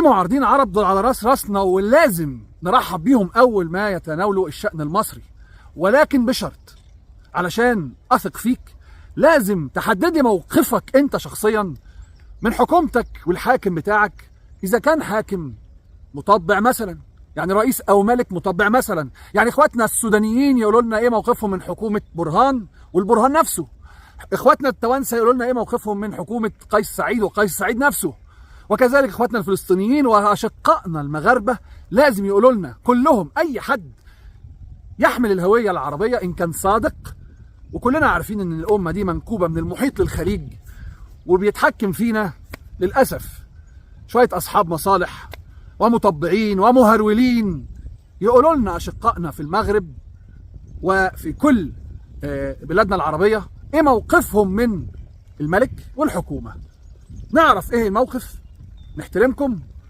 معارضين عرب دول على راس راسنا، ولازم نرحب بيهم اول ما يتناولوا الشأن المصري، ولكن بشرط، علشان اثق فيك لازم تحدد لي موقفك انت شخصيا من حكومتك والحاكم بتاعك، اذا كان حاكم مطبع مثلا، يعني رئيس او ملك مطبع مثلا. يعني اخواتنا السودانيين يقولوا لنا ايه موقفهم من حكومة برهان والبرهان نفسه، اخواتنا التوانسة يقولوا لنا ايه موقفهم من حكومة قيس سعيد وقيس سعيد نفسه، وكذلك اخواتنا الفلسطينيين واشقائنا المغاربة لازم يقولوا لنا كلهم، اي حد يحمل الهوية العربية ان كان صادق. وكلنا عارفين ان الامة دي منكوبة من المحيط للخليج، وبيتحكم فينا للأسف شوية أصحاب مصالح ومطبعين ومهرولين. يقولوا لنا أشقائنا في المغرب وفي كل بلادنا العربية إيه موقفهم من الملك والحكومة، نعرف إيه الموقف، نحترمكم